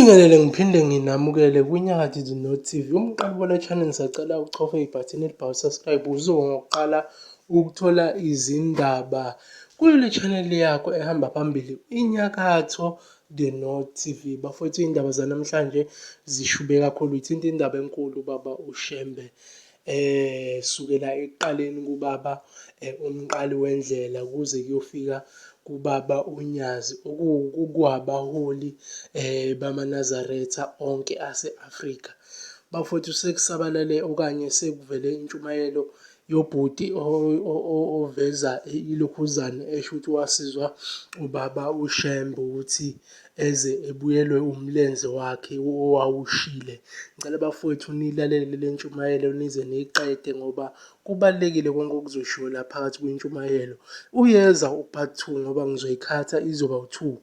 Nginibingelele ngiphinde nginamukele kwiNyakatho The North TV. Umqambi wale channel ngisacela uchofe ibhathini elibhalwe subscribe uzoba ngokuqala ukuthola izindaba kule channel yakho ehamba phambili iNyakatho The North TV. Bafowethu iy'ndaba zanamhlanje zishube kakhulu ithinta indaba enkulu baba uShembe. Sukela ekuqaleni kubaba umqali wendlela kuze kuyofika kubaba uNyazi okuwabaholi bamaNazaretha onke ase-Afrika. Bafowethu sekusabalale okanye sekuvele intshumayelo yobhuti oveza ilokhuzane esho ukuthi wasizwa ubaba uShembe ukuthi eze ebuyelwe umlenze wakhe owawushile. Ngicela bafowethu nilalele le ntshumayelo nize niyiqede ngoba kubalulekile konke okuzoshiwo la phakathi kwintshumayelo. Uyeza u-part 2 ngoba ngizoyikhatha izoba u-2.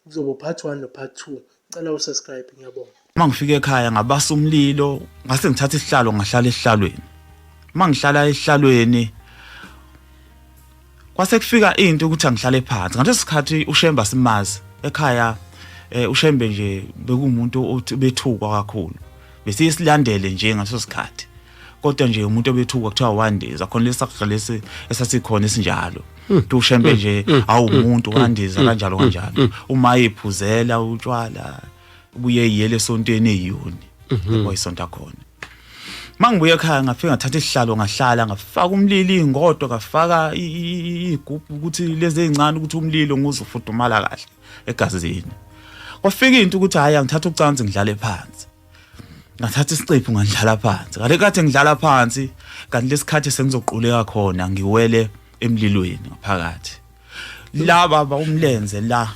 Kuzoba u-part 1 no-part 2. Ngicela usubscribe ngiyabonga. Uma ngifika ekhaya ngabasa umlilo ngase ngithatha isihlalo ngahlala esihlalweni. Uma ngihlala esihlalweni kwase kufika into ukuthi angihlale phansi. Ngaleso sikhathi uShemba simazi ekhaya uShembe nje bekuwumuntu othi bethukwa kakhulu. Besiye silandele nje ngaleso sikhathi. Kodwa nje umuntu obethukwa kuthiwa wandiza khona lesaga lesi esasikhona esinjalo. Kuthi uShembe nje awumuntu wandiza kanjalo kanjalo. Uma ephuzela utshwala ubuye eyele esontweni eyiyoni. Yabo isonto khona. Mangibuye ekhaya ngafika ngathatha isihlalo ngahlala ngafaka umlilo ingodo ngafaka igubhu ukuthi lezi ezincane ukuthi umlilo nguzofudumala kahle egazini. Kwafika into ukuthi hayi angithatha ucansi ngidlale phansi. Ngathatha isiqephu ngandlala phansi. Ngale kade ngidlala phansi kanti lesikhathi sengizoquleka khona ngiwele emlilweni ngaphakathi. La baba umlenze la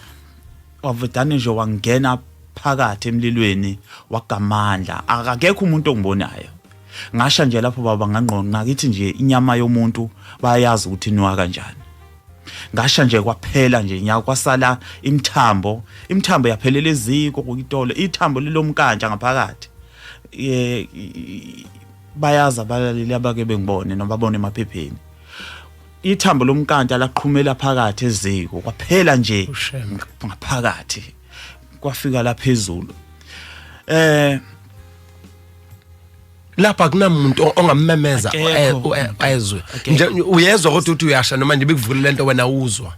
wavedane nje wangena phakathi emlilweni wagamandla akakekho umuntu ongibonayo. Ngasha nje lapho baba ngangqonqa ngakithi nje inyama yomuntu bayazi ukuthi inwa kanjani. Ngasha nje kwaphela nje nya kwasala imithambo, imithambo yaphelela eziko kuyitolo, ithambo lilomkantsha ngaphakathi. Eh bayazi abalaleli abake bengibone noma babone emaphepheni. Ithambo lomkantsha laqhumela phakathi eziko kwaphela nje ngaphakathi kwafika la phezulu. Eh lapha kunamuntu ongammemeza ezwe nje uyezwa kodwa uthi uyasha noma nje bikuvule lento wena uzwa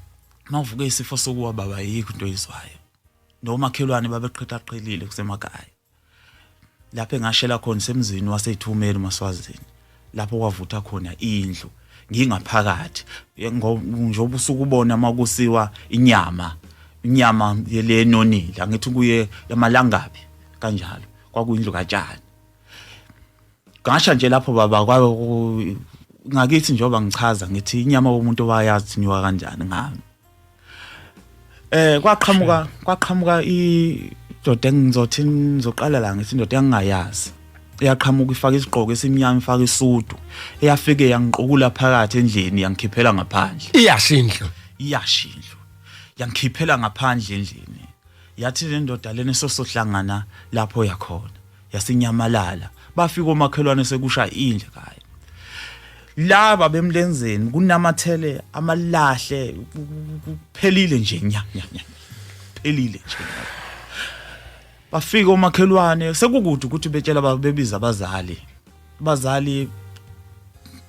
mawuvuke isifo sokuwa baba yikho into oyizwayo nomakhelwane babeqhethaqhelile kusemakhaya lapho engashela khona semzini wasethumela umaswazini lapho kwavutha khona indlu ngingaphakathi njengoba usuke ubona makusiwa inyama inyama lenonile angithi kuye yamalangabi kanjalo kwakuyindlu katshani ngasha nje lapho baba kwabe ngakithi njengoba ngichaza ngithi inyama womuntu owayazi inyuka kanjani ngami eh kwaqhamuka kwaqhamuka indoda engizothi ngizoqala la ngithi indoda engingayazi eyaqhamuka ifaka isigqoko esimnyama ifaka isudu eyafike yangiqukula phakathi endlini yangikhiphela ngaphandle iyasha indlu iyasha indlu yangikhiphela ngaphandle endlini yathi le ndoda lena sosohlangana lapho yakhona yasinyamalala bafika omakhelwane sekusha indle kaya laba bemlenzeni kunamathele amalahle kuphelile nje nya nya nya phelile nje bafika omakhelwane sekukude ukuthi betshela bebiza abazali abazali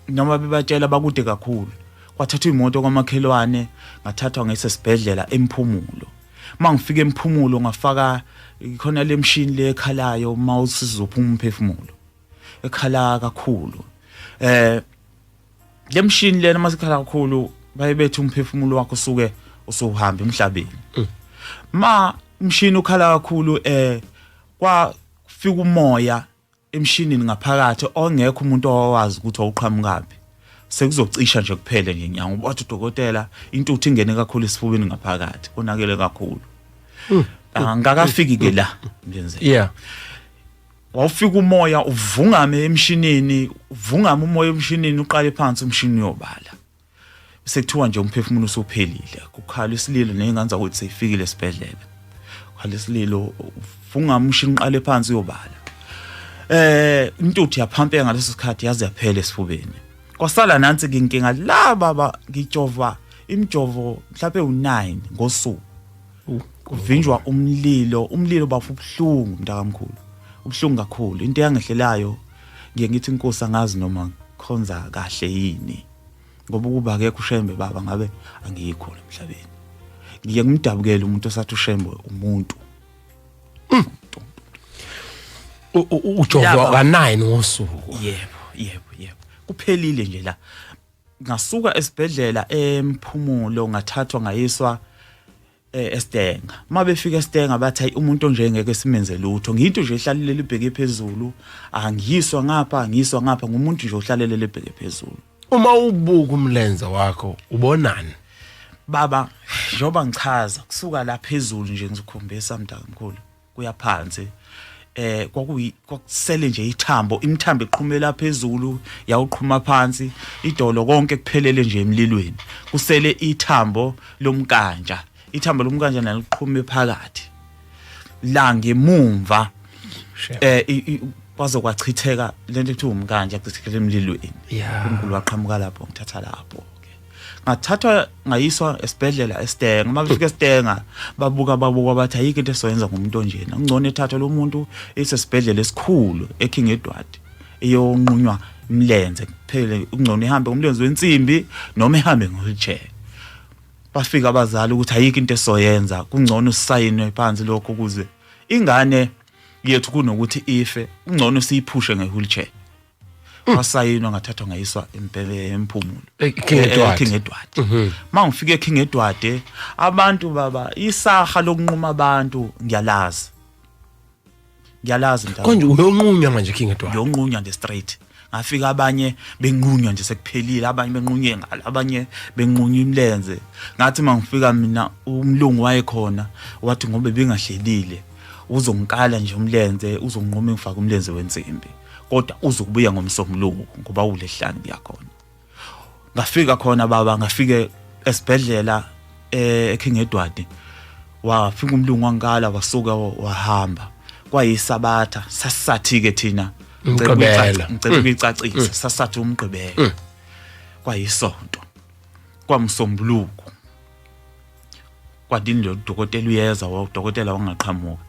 noma bebatshela bakude kakhulu kwathathwa imoto kwamakhelwane ngathathwa ngesesibhedlela emphumulo uma ngifika emphumulo ngafaka khona lemshini le ekhalayo uma usizophuma umphefumulo ekhala kakhulu eh lemshini lena masikhala kakhulu baye bethi umphefumulo wakho usuke usuhamba emhlabeni ma umshini ukhala kakhulu eh kwafika umoya emshinini ngaphakathi ongekho umuntu owawazi ukuthi wawuqhamukaphi sekuzocisha nje kuphele nje nyanga ubathi udokotela intuthu ingene kakhulu esifubeni ngaphakathi konakele kakhulu angakafiki ke la ngenzeka yeah wawufika umoya uvungame emshinini uvungame umoya emshinini uqale phansi umshini uyobala sekuthiwa nje umphefumulo usuphelile kukhala isililo nezingane zakwethu seyifikile esibhedlela kukhala isililo uvungame umshini uqale phansi uyobala eh intuthu yaphampeka ngaleso sikhathi yaze yaphela esifubeni kwasala nansi ke inkinga la baba ngijova imijovo mhlawumbe u9 ngosuku. Kuvinjwa umlilo, umlilo bafu ubuhlungu mntakamkhulu, ubuhlungu kakhulu. Into eyangehlelayo ngiye ngithi inkosi angazi noma khonza kahle yini, ngoba ukuba akekho uShembe baba ngabe angikho la emhlabeni. Ngiye ngimdabukele umuntu osathi uShembe umuntu. Ujovwa ka-9 ngosuku. Yebo, yebo, yebo. Kuphelile nje la. Ngasuka esibhedlela eMphumulo ngathathwa ngayiswa eStenga. Uma befika eStenga bathi hayi umuntu onje ngeke simenze lutho. Ngiyinto nje ehlalele libheke phezulu, angiyiswa ngapha, angiyiswa ngapha, ngumuntu nje ohlalele libheke phezulu. Uma ubuka umlenze wakho ubonani? Baba, njengoba ngichaza kusuka la phezulu nje ngizokhombisa mntakamkhulu kuya phansi. Kwakuyi kwakusele nje ithambo, imithambo iqhumela phezulu yawuqhuma phansi, idolo konke kuphelele nje emlilweni. Kusele ithambo lomkanja, ithambo lomkanja naliqhume phakathi la ngemumva, kwaze kwachitheka lento ekuthiwa umkanja, kuchithekela emlilweni. uNkulunkulu waqhamuka lapho, ngithatha lapho ke, ngathathwa ngayiswa esibhedlela eStenga. Uma befika eStenga babuka babuka bathi ayikho into esoyenza ngomuntu onjena, kungcono ethathwe lo muntu esesibhedlela esikhulu eKing Edward iyonqunywa imlenze kuphele, kungcono ihambe ngomlenze wensimbi noma ihambe nge-wheelchair. Bafika abazali ukuthi ayikho into esoyenza, kungcono sisayinwe phansi lokho ukuze ingane yethu kunokuthi ife, kungcono siyiphushe nge-wheelchair. Kwasayinwa, ngathathwa ngayiswa eMphumulo, King Edward. King Edward. Mangifika eKing Edward, abantu baba, isaha lokunquma abantu ngiyalazi, ngiyalazi mntana. Konje uyonqunywa manje King Edward? Ngiyonqunywa nje straight. Ngafika abanye benqunywa nje sekuphelile, abanye benqunye ngalo, abanye benqunywa imilenze. Ngathi mangifika mina, umlungu wayekhona, wathi ngoba bengahlelile uzongikala nje umlenze, uzonquma ngifake umlenze wensimbi, kodwa uzokubuya ngomsombuluko ngoba uLesihlanu kuyakhona. Ngafika khona baba, ngafike esibhedlela eKing Edward, wafika umlungu wangikala, wasuka wahamba. Kwayisabatha, sasisathi ke thina Umgqibelo. Ngicela ukuyicacisa, sasathi umgqibelo, kwayisonto, kwamsombuluko, kwadini lo dokotela uyeza, udokotela wangaqhamuka.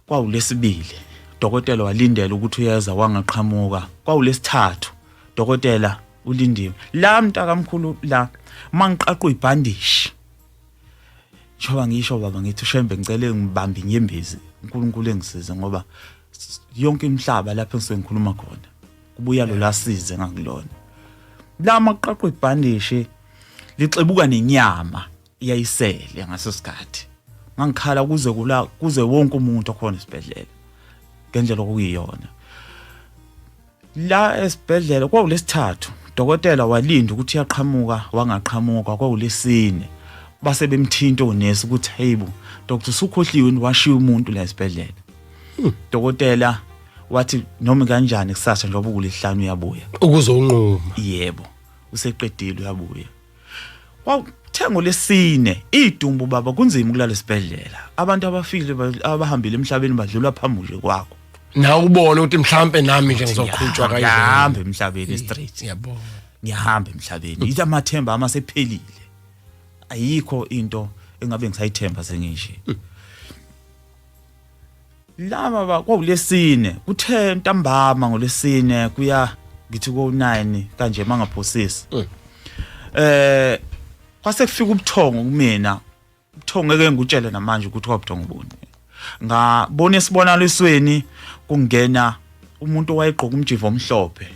Kwawulesibili, dokotela walindela ukuthi uyeza, wangaqhamuka. Kwawulesithathu, dokotela ulindiwe la mntakamkhulu la mangiqaqwa ibhandishi. Njengoba ngisho baba, ngithi uShembe ngicela ngibambe inyembezi, uNkulunkulu engisize, ngoba yonke imihlaba lapho engisuke ngikhuluma khona kubuya lo lasize ngakulona la maqaqwa ibhandishi lixebuka nenyama iyayisele. Ngaso sikhathi ngangikhala kuze kula kuze wonke umuntu okhona esibhedlela ngendlela okuyiyona la esibhedlela. Kwakulesithathu, dokotela walinda ukuthi iyaqhamuka, wangaqhamuka. Kwakulesine, base bemthinta onesi ukuthi hey bo doctor, usukhohliwe washiya umuntu la esibhedlela. Dokotela wathi noma kanjani kusasa njengoba kulesihlanu uyabuya ukuzonquma. Yebo, useqedile uyabuya. Kwathengo lesine idumbu baba, kunzima ukulala esibhedlela, abantu abafile abahambile emhlabeni badlula phambi nje kwakho. Nawe ubone ukuthi mhlambe nami nje ngizoqhutshwa kanje. Ngihamba emhlabeni straight. Ngiyabonga. Ngiyahamba emhlabeni, ithi amathemba ama sephelile, ayikho into engabe ngisayithemba sengishe laba ba. Kwakulesine kuthe ntambama ngolesine, kuya ngithi ko 9 kanje mangaphosisi, kwase kufika ubuthongo kumina, ubuthongo eke ngikutshele namanje ukuthi kwabuthongo buni. Ngabona esibonalisweni kungena umuntu owayegqoka umjivo omhlophe,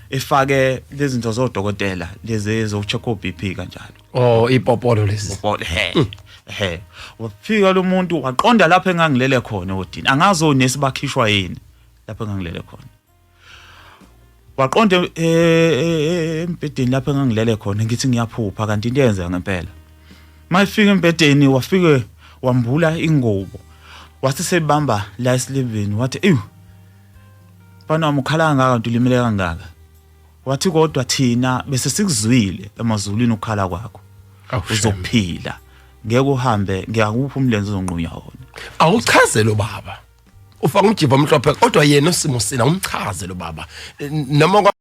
efake lezi zinto zodokotela lezi ezoku-check o-BP kanjalo. Oh, ipopolo lezi. Ubole he he, wafika lo muntu waqonda lapho engangilele khona odini, angazi onesi bakhishwa yini lapho engangilele khona. Waqonda embhedeni lapho engangilele khona, ngithi ngiyaphupha kanti into yenzeka ngempela. Mayifika embhedeni wafike wambula ingubo, wathi sebamba la esilivini, wathi eyu mfana wami, ukhala kangaka kanti ulimele kangaka? Wathi kodwa thina bese sikuzwile emazulwini ukukhala kwakho. Awu, shame. Uzophila, ngeke uhambe, ngiyakupha umlenze uzonqunywa wona. Awuchaze lo baba ufaka umjiva omhlophe, kodwa yena usimo sina umchaze lo baba noma